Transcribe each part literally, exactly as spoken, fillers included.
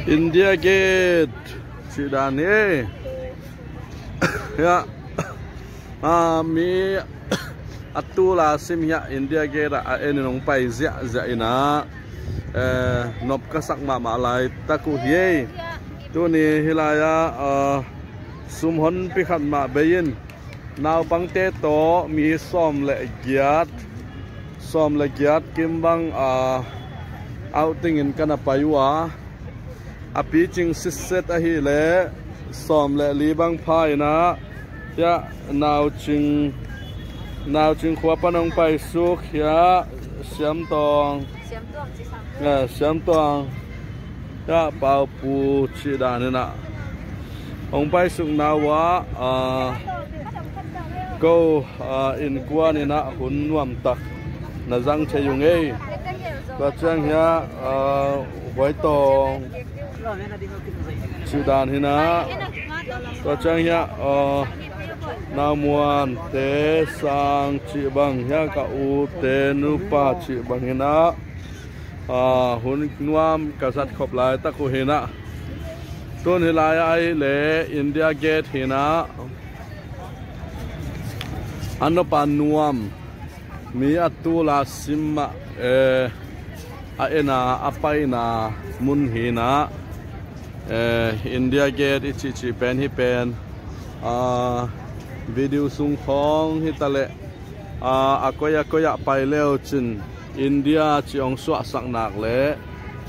India Gate cih dan hi. Hiah, ah, mi a tul a sim hiah India Gate ah a en in hong pai ziahziah in ah, eh, nop ka sak mahmah laitak uh hi. Tuni hih lai-ah, ah, sum honpi khat mah bei in naupangte tawh mi sawm le giat, sawm le giat kim bang, ah, outing in ka na pai uh a, a picing sitset ahih leh sawm le li bang pha in ah, hiah Naucing, Naucing khua pan hong paisuk hiah Siamtawng, Siamtawng, Siamtawng. Hiah Paupu cih dan in ah hong paisukna uh ah, ko, ah, innkuan in ah hun nuamtak na zang thei uh ngei. Tua ciang hiah, ah, Huaitawng cih dan hi in ah, tua ciang hiah, ah, naumuante sang cih bang hiah ka ute nupa cih bang hi in ah, ah, hun nuam ka zat khop laitak uh hi in ah, tun hih lai-ah ahih leh India Gate hi in ah, a nop a nuam, mi a tul a sim mah, eh, a en a, a paina mun hi in ah, eh, India Gate i cihcih pen hih pen, ah, video sung khawng hi ta leh, ah, a koi a koi ah pai le uh cin India cih hong suahsak nak leh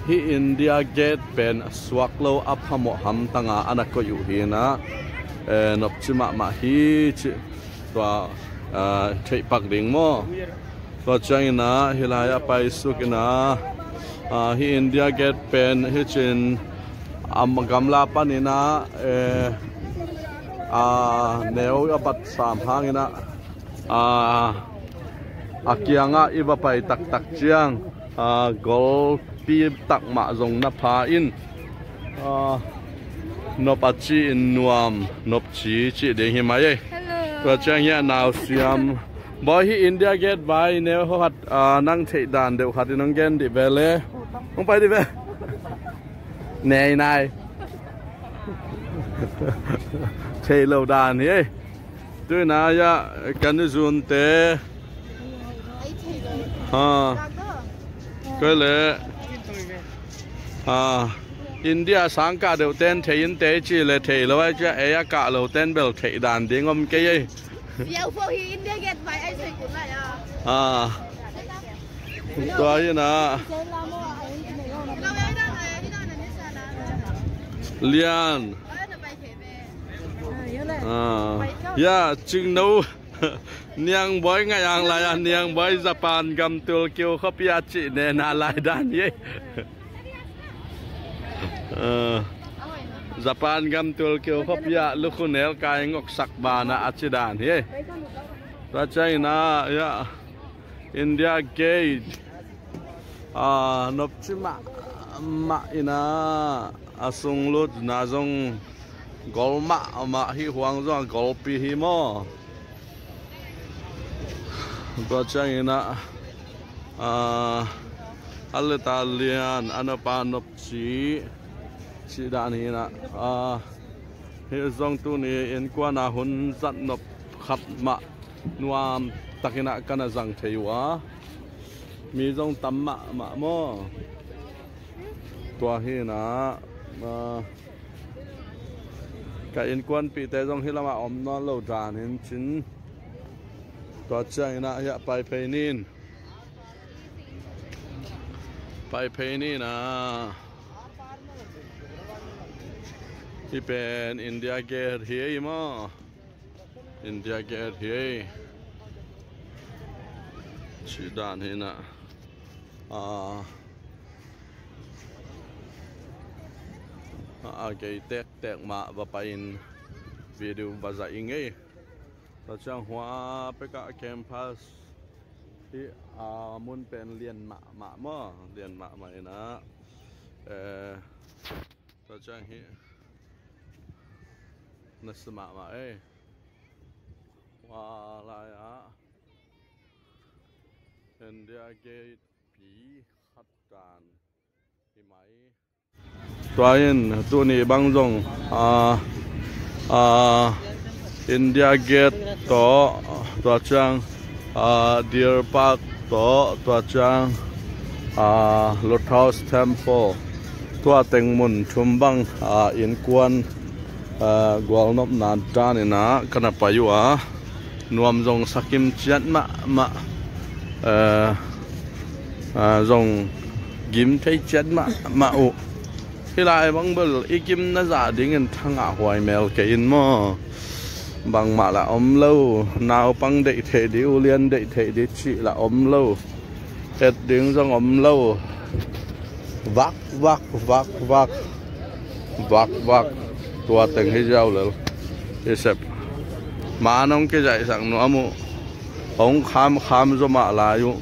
hih India Gate pen a suak lo a phamawh hamtang a a na koih uh hi in ah, eh, nopci mahmah hi cih tua, ah, theih pak ding maw? Tua ciang in ah hih lai-ah paisuk in ah, ah, hih India Gate pen hih cin, am, gamla pan in ah, eh, ah, neu a bat sam hang in ah, ah, a kiangah i va pai taktak ciang, ah, golpi tak mah zong na pha in, ah, nop a ci in nuam, nopci cih ding hi mai ei. Hello. Tua ciang hiah nausiam. Bawi, hih India Gate vai neu ho khat, ah, nang theih dan deuh khat in hong gen dih ve le. Hong pai dih ve. Nei nai. Thei lo dan hi ei. Tu in ah hiah ka nuzunte. Ha. Koi le. Ha. India sang kah deuh ten thei in te ci le thei lo ai cia, ei a kah lo ten bel theih dan ding om kei ei. Fiau fo hi India Gate vai ai sei kun lai a. Ha. Tua hi in ah. Lian. Ah, ya, Cingno. Niang Bawi ngaih ang lai a, Niang Bawi Japan gam tul kiu khuapi a cih nena lai dan hi. Ah, Japan gam tul kiu khuapi a lukhunel kai ngoksak bana a ci dan hi. Tua ciang in ah, ya, India Gate. Ah, nopci mahmah in ah, a sung lutna zong gol mahmah hi, huang zong a golpi hi maw? Tua ciang in ah, ah, a let a lian, a nop a nopci cih dan hi in ah, ah, hih zong tuni innkuan a hun zat nop khat mah nuam tak in ah ka na zang thei uh a, mi zong tam mahmah maw? Tua hi in ah, ah, ka innkuanpihte zong hih lamah om nawn lo dan hi in cin. Tua ciang in ah hiah pai phei ning. Pai phei ning ah. Hih pen India Gate hi ei maw? India Gate hi ei. Cih dan hi in ah. Ah, a gei tektek mah va pai in video va za ing ei. Tua ciang hua pek ah campus hi, ah, mun pen lian mahmah maw, lian mahmah in ah. Eh, tua ciang hih na si mahmah ei. Hua lai ah India Gate pi. khat dan hi mai. Tua in tuni bang zong, ah, ah, India Gate tawh, tua ciang, ah, Deer Park tawh, tua ciang, ah, Lotus Temple, tua teng mun thum bang, ah, innkuan, ah, gualnopna danin ah ka na pai uh a, nuam zong sakim ciat mahmah, eh, eh, zong gim thei ciat mahmah uh. Hih lai bang bel i gimna zah dingin thangah huai mel kei in maw? Bangmah lah om lo. Naupang deih theih ding, ulian deih theih ding cih lah om lo. Et ding zong om lo. Vak vak vak vak, vak vak. Tua teng hi ziau lel. I sep. Maan hong kizaihsak nuam uh. Hong khamkham zaw mah lai uh.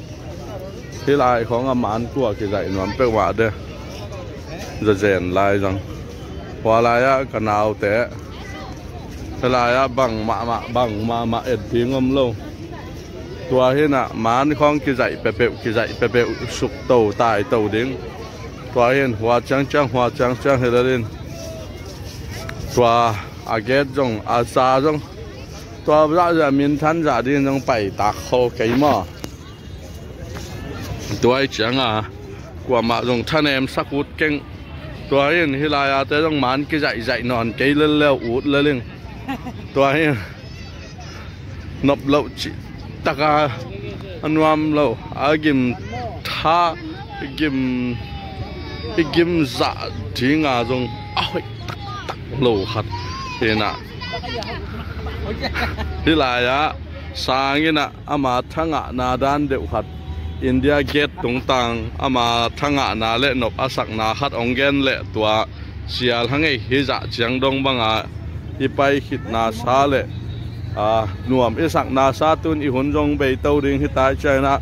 Hih lai khawng a maan kua kizaih nuam peuhmah de. Zazen lai zang. Hua lai-ah ka naute, hih lai-ah bang mahmah, bang mahmah et ding om lo. Tua hi-in ah maan khawng kizaih peuhpeuh, kizaih peuhpeuh, sukto taito ding. Tua hi-in hua ciangciang, hua ciangciang hi lel in, tua a gate zong, a za zong, tua zahzah minthan zah dingin zong paitak khol kei maw? Tua hi cianga kuamah zong thanemsak ut keng. Tua hi-in hih lai-ate zong maan kizaihzaih nawn kei lel leu, ut lel ing. Tua hi-in nop loh cih taka a nuam lo, a gim tha, i gim, i gim zah dinga zong a hoih taktak lo khat hi-in ah, hih lai-ah sang in ah ama thangahna dan deuh khat, India Gate tungtang ama thangahna le nop a sakna khat hong gen leh tua sial hang ei. Hih zah ciang dong banga i pai khitna sa le, a, nuam i sakna sa, tun i hun zong beito ding hi tai ciangin ah,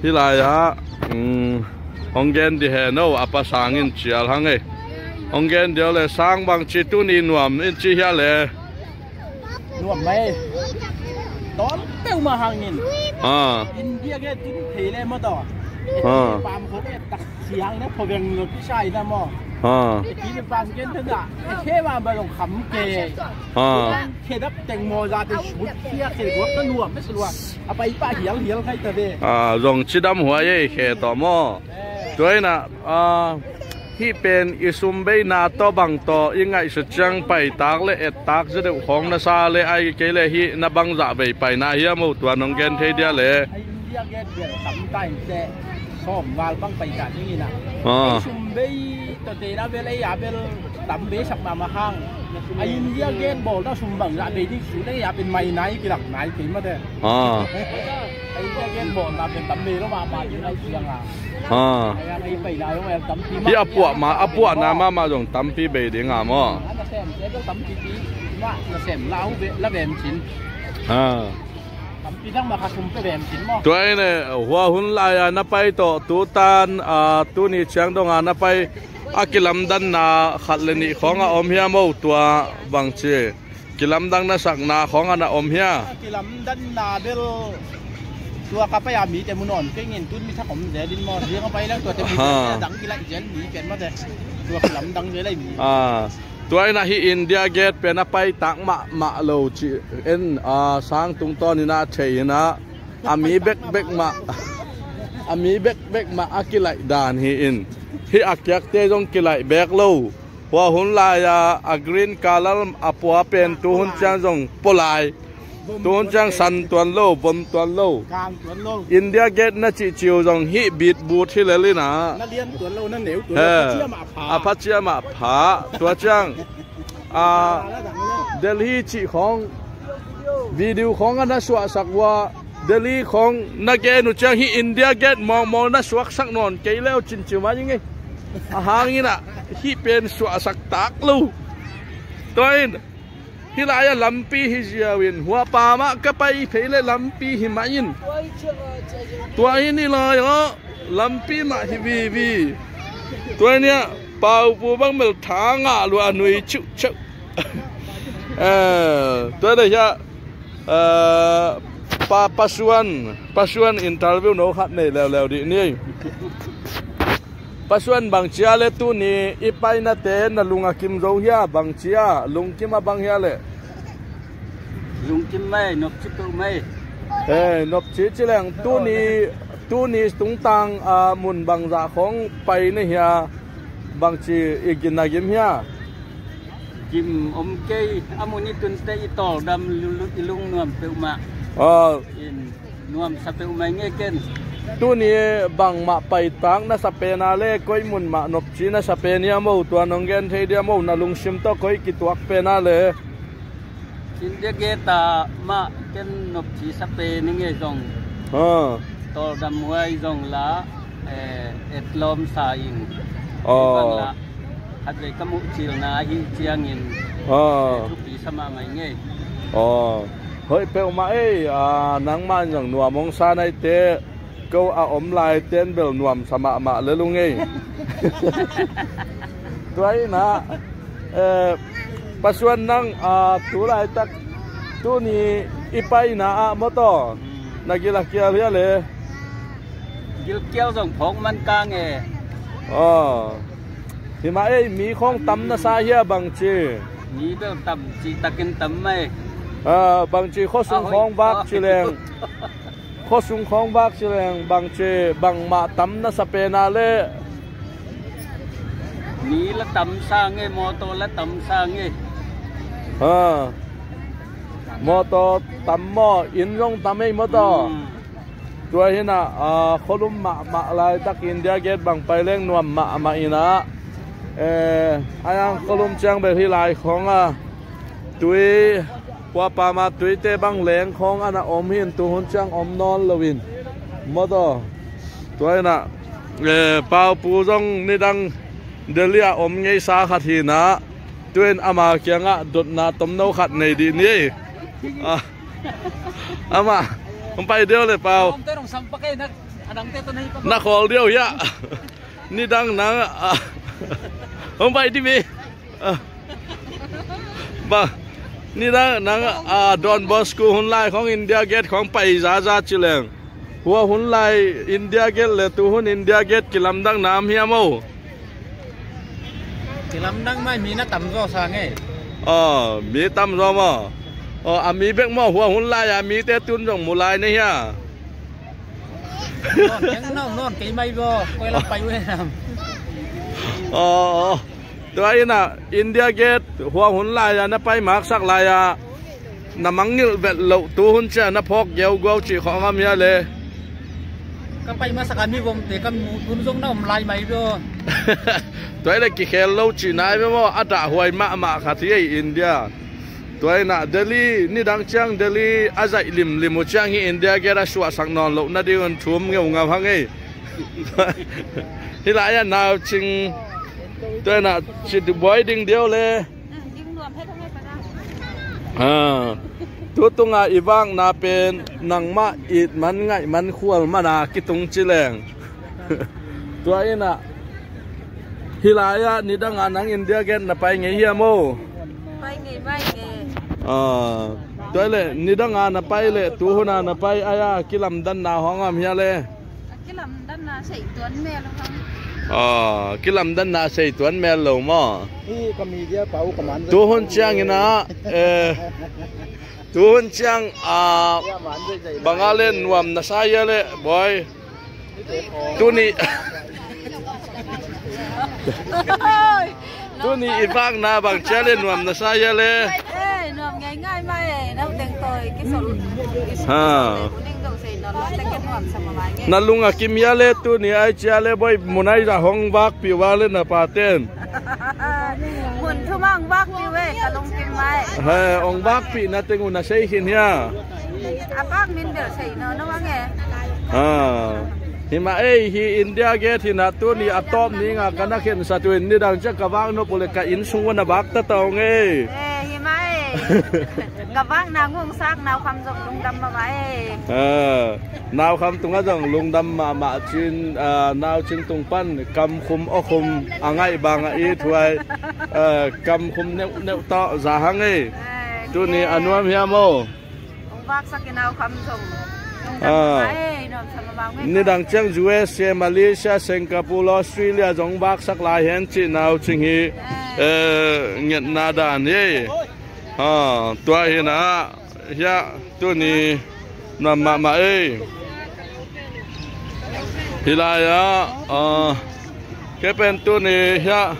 hih lai-ah, um, hong gen dih hen o, a pa sang in sial hang ei. Hong gen dih o le, sang, bangci tuni nuam in ci hia le? Nuam mai. Tawn peuhmah hangin. Ah. India Gate tun thei le maw taw. Ah. Paam khawng et tak siang na, phuaveng lo kisa in ah maw. Ah. Kini paam gen tun ah, khe mah bang zong kham kei. Ah. Khe dap teng maw, zate sut khia khe guak ka nuam mah si lua. A pai pah hialhial khai ta ve. Ah, zong cidam huai ei, khe tawh maw. Eh. Tua in ah, ah, hih pen i sumbeina tawh bang tawh i ngaihsut ciang paitak le ettak zia deuh khawng na sa le, ahih kei le hih na bangzah vei paina hiam o, tua nong gen thei dia le? A India Gate bel tam ta in teh, sawm val bang pai ta ding in ah. Ah. Ei sumbei tawh te na bel, ei a bel tam beisak mahmah hang. A India Gate bawlna sum bangzah bei ding su leng, ei a pen mai nai, kilak nai kei mah teh. Ah. A India Gate bawlna pen tam bei lo mahmah ding a, siang a. Ah. Hih a puah ma, a puahna mahmah zong tampi bei ding a maw? Tua in, eh, hua hun lai-a na pai tawh tutan, ah, tuni ciang donga na pai a kilamdanna khat le nih khawng a om hiam o, tua bangci kilamdang na sakna khawng a na om hia? A kilamdanna bel tua ka pai a mite mu nawn kei ing, tun mi thak om zel in maw, riang a pai leng tuate mu zel, dang kilaih zel mi pen mawte. Tua kilamdang zel a i mi. Ah, tua in ah hih India Gate pen a paitak mahmah lo cih en, ah, sang tungtawn in ah thei in ah, a mi bekbek mah, a mi bekbek mah a kilaih dan hi in, hih a kiakte zong kilaih bek lo. Hua hun lai-a, a green color a pua pen tuhun ciang zong pua lai. Tuhun ciang san tuan lo, vom tuan lo. India Gate na cihcih uh zong hih beat boot hi lel in ah. Na lian tuan lo, na neu tuan lo, a phacia mah pha. Tua ciang, ah, Delhi cih khawng, video khawng a na suahsak uh a, Delhi khawng na gen uh ciang hih India Gate mawngmawng na suaksak nawn kei leu cinciu mah ing ei. A hang in ah hih pen suahsak tak lo. Tua in, hih lai-ah lampi hi ziau in, hua pa mah ka pai phei le lampi hi mah in. Tua in hih lai-ah lampi mah hi vivi. Tua in ah Paupu bang bel tha ngah lua, a nui ciuhciuh. Eh, tua in ah hia, eh, pa, Pasuan, Pasuan interview no khat nei leuleu dih ni. Pasuan, bangci a le tuni i painate na lung a kim zo hia, bangci a lungkim a bang hia le? Lungkim mai, nopci peuh mai. Eh, nopci ci leng tuni, tuni tungtang a mun bangzah khong pai na hia, bangci i gina gim hia? Gim om kei, a mun i tunte i tawldam lulu i lungnuam peuhmah. Aw. In nuamsa peuhmah i ngei ken. Tuni bangmah paitak na sa pen a le koi mun mah nopci na sa pen hia mo, tua nong gen thei dia mo, na lungsim tawh koi kituak pen a le? India Gate ah mah ken nopci sa pen i ngei zong. Ha. Tawldam huai zong la, eh, etlawm sa in. Aw. Bang la, khatvei ka muh cilna ahi ciangin, aw, eh, thupi sa mahmah i ngei. Aw. Hoih peuhmah ei, ah, nangmah in zong nuam hong sa naite, ko a om lai ten bel nuamsa mahmah le lung ei. Tua inah, eh, Pasuan nang, ah, tu laitak tuni i paina ah mawtaw na gil a kial hia le? Gilkial zong phawk man kang e. Aw. Himah ei, mi khong tam na sa hia, bangci? Mi bel tam, cihtakin tam mai. Ah, bangci khuasung khong vak ci leng. Khuasung khong vak ci leng, bangci, bangmah tam na sa pen a le? Mi la tam sa ngei, mawtaw la tam sa ngei. Ha. Mawtaw tam maw, inn zong tam ei mawtaw. Hmm. Tua hinah, ah, khualum mahmah laitak India Gate bang pai leng nuam mahmah inah. Eh, a yang khualum ciang bel hi lai khong a tui, Khuapa ma tuite bang leng khawng a na om hi in, tuhun ciang om nawn loin. Mawtaw. Tua inah, eh, Paupu zong nidang Delhi ah om ngeisa khat hi inah. Tuin ama kiangah dotna tomno khat nei dih ni. Ah, amah hong pai deuh le, Pau. Na khawl deuh hiah. Nidang nang, ah, hong pai dih mi. Ah. Ba, nidang nang, ah, Don Bosco hun lai khong India Gate khong pai zaza ci leng. Hua hun lai India Gate le tuhun India Gate kilamdang nam hiam o? Kilamdang mai, mi na tamzaw sa ngei. Aw, mi tamzaw maw? Aw, a mi bek maw, hua hun lai a mite tun zong mu lai na hia? Nawn keng nawn, nawn kei mai baw, koi lam pai uh e nam. Aw, aw. Tua inah India Gate hua hun lai-a na pai maksak lai-a na mangngilh vet loh tuhun ciah na phawk geuguau cih khawng a om hia le? Ka pai masak a mi vomte ka muh tun zong na om lai mai baw. Tua inah kikhel lo cih nai ve maw, a dahhuai mahmah khat hi ei India. Tua inah Delhi, nidang ciang Delhi a zaih limlim uh ciang hi India Gate a suahsak nawn loh nadingun thum ngeungau hang ei. Hih lai-ah naucing, tua inah ci buai ding deuh le. Ha. Tu tungah i vakna pen nangmah it man ngaih man khual mana kitung ci leng. Tua inah hih lai-ah nidangah nang India Gate na pai ngei hiam o? Pai ngei, pai ngei. Ah, tua le nidangah na pai le tuhunah na pai ai-a kilamdanna hong om hia le? A kilamdanna sei tuan mel hong. Ah, kilamdanna sei tuan mel lo maw? Hi ka media pa u ka man. Tuhun ciang inah, eh, tuhun ciang, ah, banga le nuam na sa hia le, boy? Tuni, tuni i vakna bang cia le nuam na sa hia le? Eh, nuam ngei ngai mai, nau teng toi, kisol, kisol, ha, kuning dong sei non, lo teng ke nuam sama mai nge. Na lung a kim hia le tuni ai cia le boy, mun ai za hong vakpih uh a le na paten. Mun thum a hong vakpih uh e, ka lungkim mai. He, hong vakpih na teng uh na sei khin hia? A vak min bel sei no, no vang e. Ha. Hi mah ei, hi India Gate hi na tuni a tawp ninga ka na khensat uh in nidang cia ka vak nop uh le ka inn sung uh na vak ta tawng ei. Eh, hi mah ei. Ka vakna ngungsak nau kham zong lungdam mahmah ei. Ha. Naukham tungah zong lungdam mahmah cin, ah, naucing tung pan kamkhum awkhum a ngaih bangah i thuai, ah, kamkhum neuhneuh tawh za hang ei. Tuni a nuam hiam o? Hong vaksak i naukham zong lungdam mahmah ei, nuam sa mahmah. Nidang ciang U S A, Malaysia, Singapore, Australia zong vaksak lai hen cihna uh cing hi, eh, ngetna dan hi. Ha, tua hi na, hiah tuni nuam mahmah ei. Hi lai ah, ah, kei pen tuni hiah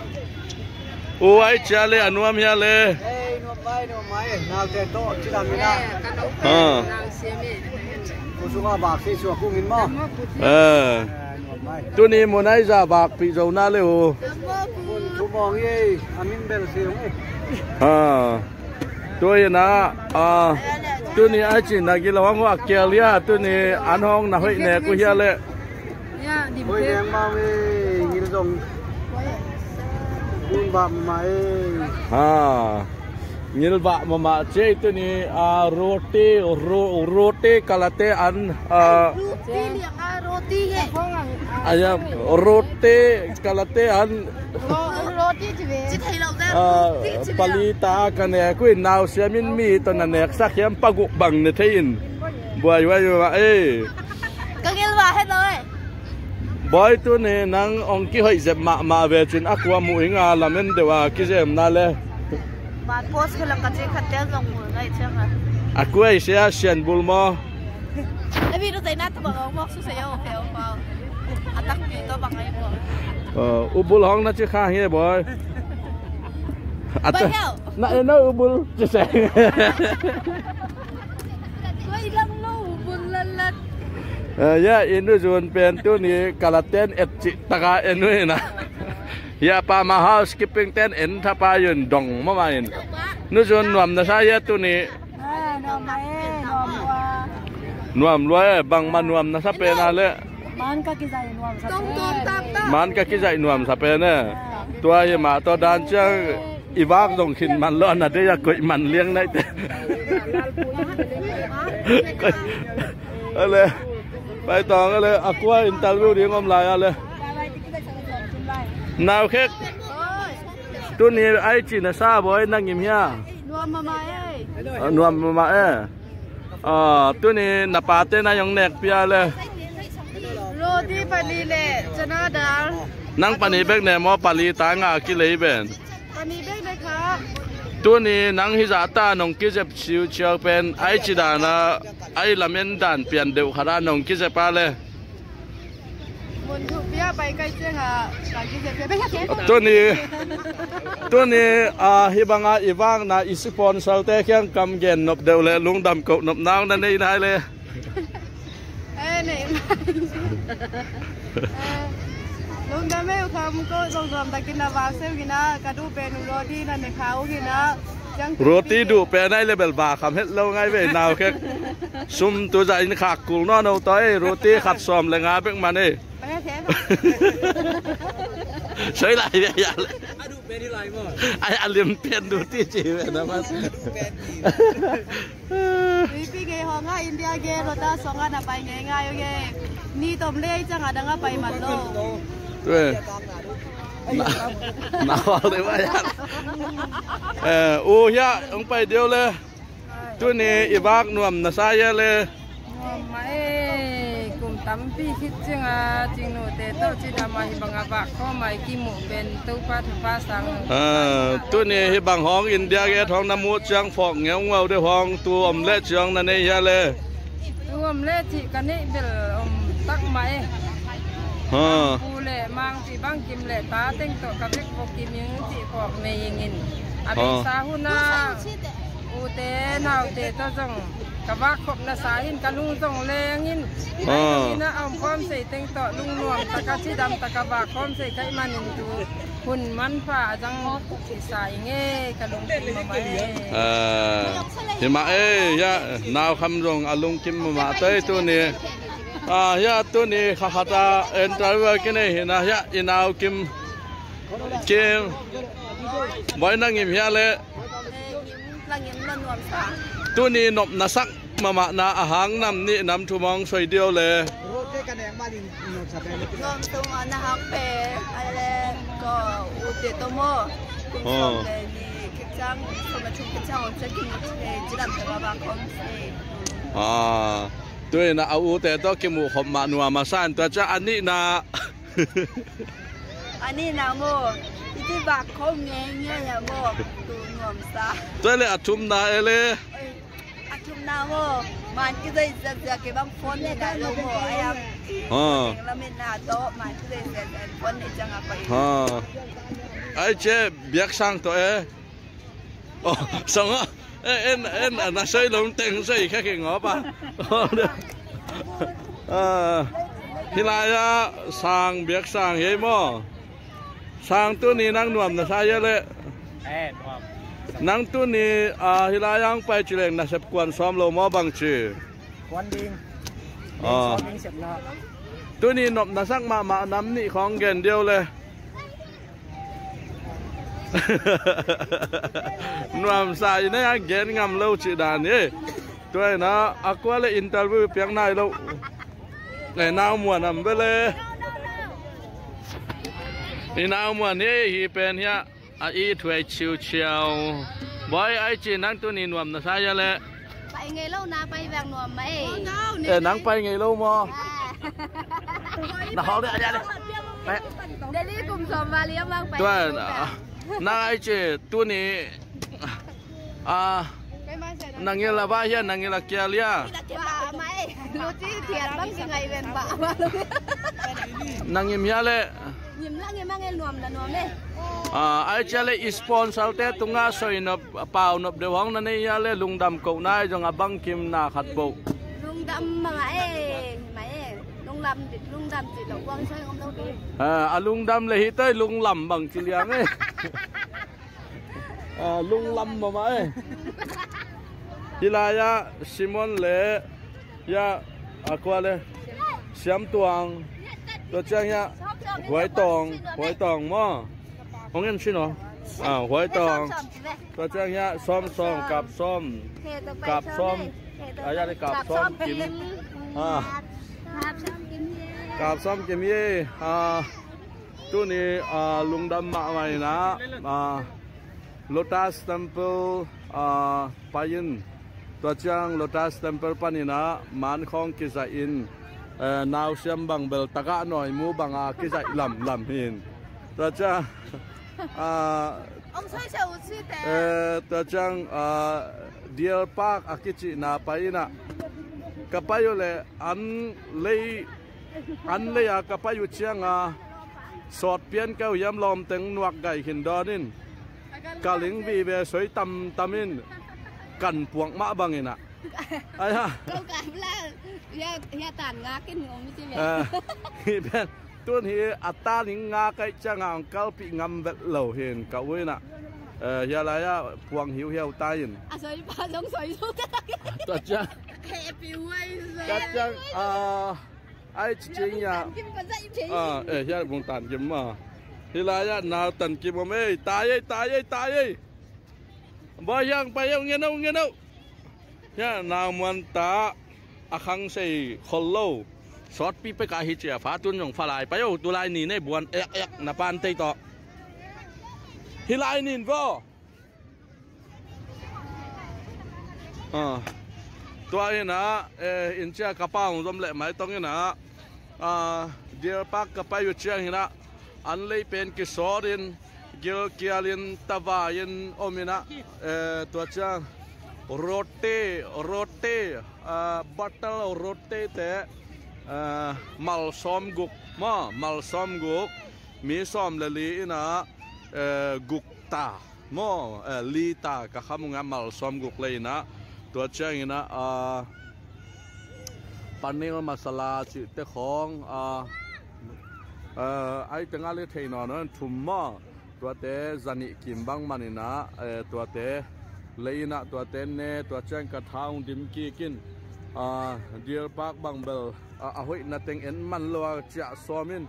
u ai cia le a nuam hiah le. Ei, nuam mai, nuam mai. Naute tawh cidam hi na. Ha. Ku sungah vak si suak kung in maw. Eh. Tuni mun ai za vakpih zo na le uh. Mun thumawng hi ei, a min bel si ung ei. Ha. Tua hi na, ah, tuni ai cin na gil hong uh a kial hia, tuni an hong na hoih nek uh hia le. Hoih nek mau ei, ngil zong. Mun bak mah ei. Ha. Ngilvah mahmah cia ei tuni, ah, roti, ro-, roti kalate an, ah, roti liang a, roti he. Aya, roti kalate an, roti ci ve. Ci thei lo ve, ah, roti ci ve. Pali ta ka ne, kui nau siam in mi tawh na neksak hiam, paguk bang ne thei in. Buai, buai, buai, eh. Ka ngilvah het lo eh. Bawi, tuni nang hong kihoih zep mahmah ve cin a kua muh ing a, lamen deuh a kizemna le. Ban post khalang ka ci khat tel zong muh ngai ciang a. A kua i sia sian bul maw? A mi nu zai na tawh bang hong mawk su sa yo, okay, okay. A takpi tawh bang ai maw? Uh, ubul hong na ci kha hi bawi. A ta-, na e no ubul ci sa. Koi lang lo, bun lalat. Eh, ya, i nu Zun pen tuni kalaten et cih taka en uh hi na. Ya, pa ma housekeeping ten en thapa yun dong mama in. Nu Zun nuam na sa ya tuni. Ah, nuam mai, nuam lua. Nuam lua eh, bang ma nuam na sa pen a le. Man ka kizai nuam sa pen. Man ka kizai nuam sa pen eh. Tua hi mah tawh dan ciang i vak zong khin man lo, na dei a koih man liang nai te. Ale, pai tawng ale, a kua interview ding om lai ale. Nau khek. Tuni ai ci na sa bawi, na ngim hia? Nuam mama eh. Ah, nuam mama eh. Ah, tuni na pate na hong nek pia le. Roti pani le chana dal. Nang pani bek ne maw, pali ta nga kilei ben. Pani bek ne kha. Tuni nang hi zah ta nong kizep siu ciau pen ai ci dan a, ai lamen dan pian deuh khat a nong kizep a le. Mun thupi a pai kai ciang a, ka kizep pia bek. Tuni, tuni, ah, hi bang a i vak na i sponsor te kiang kam gen nop deuh le lungdam koh nop nau na nei nai le. Eh, nei mai. Eh, lungdam ei, u kham ko zong zom takin na vak seu hi na, ka duh pen u roti na ne kha uh hi na. Roti duh pen ai le bel vak kham het lo ngai ve, nau khek. Sum tu zah in khak kul nawn o tawh ei, roti khat sawm le nga bek man ei. Soi lai ve ya le. Ai a lim pen roti ci ve na man. Ui pi ngei hong a India ge rota song a na pai ngei ngai o ge. Ni tom le i cang a dang a pai man lo. Tua. Na, na hal de ba ya. Eh, u hia, ong pai deu le. Tuni i vak nuam na sa ya le. Nuam mah e, kum tampi khit ciang a, cingnote tawh cidam a hi bang a vak khawm a i kimuh pen Topa thupha sang. Ah, tuni hi bang hong India gate hong na muh ciang phawk ngeungau de hong tu om le ciang na nei hia le. Tu om le cih ka neih bel om tak mah e. Ha. Pu le mang cih bang kim le ta teng tawh ka vek vok kim ing cih phawk nei ing in. A vek sa hun a. Ute naute tawh zong ka vak khop na sa in ka lung zong leng in. Ah. Ina a om khawm sei teng tawh lungnuam taka cidam taka vak khawm sei ka ih manin tu hun manpha a zang i sa i nge ka lungkim mama e. Ah, hi mah e, ya, nau kham zong a lungkim mama tei tuni. Ah, ya, tuni kha khata interview kinei hi na, ya, i nau kim, kim. Bawi na ngim hia le. Langin na nuamsa. Tuni nop na sak mahmah na a hang nam nih nam thum hong soi dih o le. Nuamsa mah na hang pen a le ko ute to maw. Kum sawm le nih khit ciang, kum sawm le thum khit ciang hong ciah kin ute cidam te baba kong si. Ah. Tuina a ute tawh kimuh khop mah nuam a san, tua ciang a nihna. A nihna maw, i ti bak khong ngei ngei a maw, tu nuam sa. Tua le a thumna e le. Oi, a thumna maw, man ki zai zia zia ke bang phone nei na lo maw, ai am. Ha. Eng la min na to, man ki zai zia zia phone nei ciang a pai. Ha. Ai ce, biak sang to e. Oh, song ah. Eh, en, en, na soi lom teng soi kha keng op ah. Ah, hilai ah sang biak sang hei maw. Sang tuni nang nuam na sa ya le. Eh, nuam. Nang tuni, ah, hilai ang pai ci leng na sep kuan sawm lo maw bang ci. Kuan ding. Ah. Sawm ding sep na. Tuni nop na sak mahmah nam nih khong gen deuh le. Nuamsa in a gen ngam lo cih dan hi. Tua in a kua le interview piak nai lo. Nai nau muan am bele. I nau muan hi hi pen hiah a i thuai ciuciau. Boy ai ci nang tuni nuam na sa ya le. Pai ngei lo na pai vek nuam mah e. Eh, nang pai ngei lo maw? Ah. Na hol de a ya le. Delhi kum sawm val i a mang pai. Tuan, ah, nang ai ci tuni, ah, nang i la va hia, nang i la kia lia. Ba mah e. Lu ci thiat bang ci ngai ven ba. Nang i mia le. Ngim la ngim a ngel nuam na nuam e. Ah, ai cia le i sponsor te tunga soi nop, pau nop deuh hong na nei hia le lungdam ko nai zong a bang kim na khat po. Lungdam manga e, ma e. Lungdam, lungdam ci lo, wang soi om lo di. Ah, a lungdam le hi toi lunglam bang ci liang e. Ah, lunglam mama e. Hilai ah Simon le ya a kua le Siam Tuang. Tua ciang ya Huai Tong, Huai Tong maw. Hong en sin aw. Ah, Huai Tong. Tua ciang ya Sawm Sawm, Kap Sawm. Kap Sawm. Ah, ya le Kap Sawm Kim. Ah. Kap Sawm Kim ye. Ah. Tuni, ah, lungdam mahmah in ah, ah, Lotus Temple, ah, pai in. Tua ciang Lotus Temple panin ah man khawng kizaih in, eh, nausiam bang bel tagah nawi mu banga kizaih lamlam hin. Tua ciang, ah, eh, tua ciang, ah, Deer Park a kicihna pai in ah ka pai uh leh an lei An lei a ka pai uh cianga sawt pian ka uh hiam lawmteng nuak gai khin dawn in ka ling vive soi tamtam in kan puak mah bangin ah. Ai ha. Ko ka bla ya ya tan nga kin ngom ci ve. Ah, hi ben tun hi a tan in nga kai cianga ong kalpih ngam vet lo hin ka uh in ah. Eh, hia lai ah puang hiuhiau ta in. A soi pa zong soi zo ta. Tua ciang. Happy wife. Tua ciang, ah, Ai cicing ya. Ah, eh, hiah bung tan kim ma. Hilai ah nau tan kim om ei, tai ei, tai ei, tai ei. Boy hiang pai ei, ngen au, ngen au. Hiah nau muan ta a khang sei khol lo. Sawtpi pek a hi cia fa tun zong fa lai pai o, tu lai ni nei buan ek ek na pan tei tawh. Hilai nin vo. Ah. Tua in ah, eh, in cia ka pa hong zom leh maitong in ah, ah, Deer Park ka pai uh ciang in ah, an lei pen kisawt in, gilkial in, tavai in om in ah, eh, tua ciang rote, rote, ah, bottle rote te, ah, mal sawm guk, maw, mal sawm guk, mi sawm le li in ah, eh, guk ta. Maw, eh, li ta ka kham uh nga mal sawm guk lei in ah. Tua ciang in ah, ah, paneer masala cihte khawng, ah, eh, ai teng ah le thei nawn nawn thum maw. Tuate zanih kim bang man in ah, eh, tuate lei in ah, tuate ne, tua ciang ka tha hong dim kik in, ah, Deer Park bang bel, ah, a hoihna teng en man lo a ciah sawm in.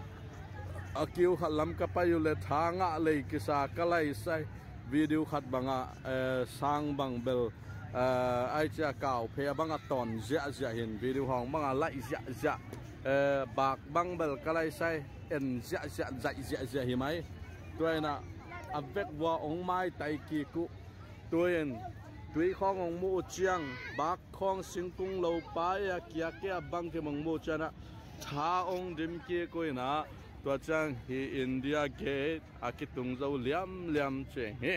A kiu khat lam ka pai uh le tha ngah lei kisa ka laisai. Video khat bangah, eh, sang bang bel, eh, ai cia kau phe bangah tawn ziahziah hin video hong bangah laih ziahziah, eh, bak bang bel ka laisai en ziahziah, zaih ziahziah hi mai. Tua in ah a vek vua ong maitai kik uh. Tuin Tui khawng hong muh uh ciang, bak khawng singkung lo pai a kiak e a bangkim hong muh uh ciang ah, tha hong dim kik uh in ah, tua ciang hih India Gate a kitung zo liamliam cih hi.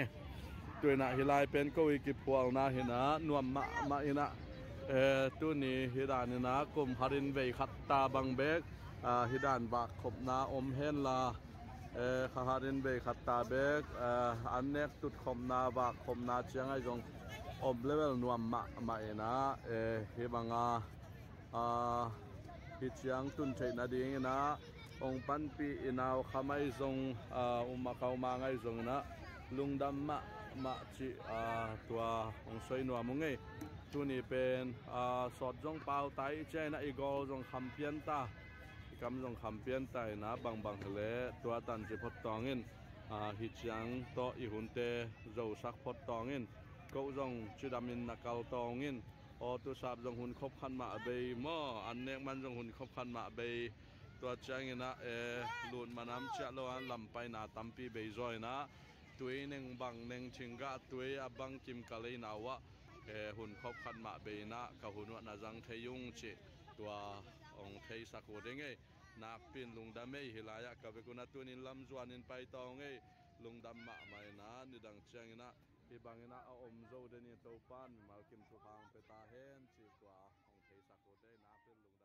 Tu in ah hih lai pen ko i kiphualna hi in ah, nuam mahmah in ah, eh, tuni hih dan in ah kum khat in vei khat ta bang bek, ah, hih dan vakkhopna om henla, eh, kha khat in vei khat ta bek, eh, an nek tutkhopna, vakkhopna ciang ahi zong om level nuam mahmah in ah, eh, hih bang a, ah, hih ciang tun theih nading in ah hong panpih i naukham ahi zong, ah, um a kau mang ahi zong in ah lungdam mahmah cih, ah, tua hong soi nuam ung ei. Tuni pen, ah, sawt zong pau ta i ciang in ah i gawl zong kham pian ta, i kam zong kham pian ta in ah bangbang hi leh tua tan ci phot tawng in, ah, hih ciang tawh i hunte zosak phot tawng in, ko zong cidam in na kal tawng in, aw, tusap zong hun khop khat mah bei maw, an nek man zong hun khop khat mah bei. Tua ciang in ah, eh, lut manam ciah lo an lam paina tampi bei zaw in ah, tui neng bang neng, thinggah tui a bangkim ka leina uh ah, eh, hun khop khat mah bei in ah ka hun uh ah na zang thei ung cih tua hong theisak uh ding ei. Nakpi in lungdam ei. Hih lai ah ka vek un ah tuni in lam zuan in pai tawng ei. Lungdam mahmah in ah nidang ciang in ah hih bang in ah a om zo den in Topa in mimal kim thupha hong pia ta hen cih tua hong theisak uh ding ei. Nakpi in lungdam.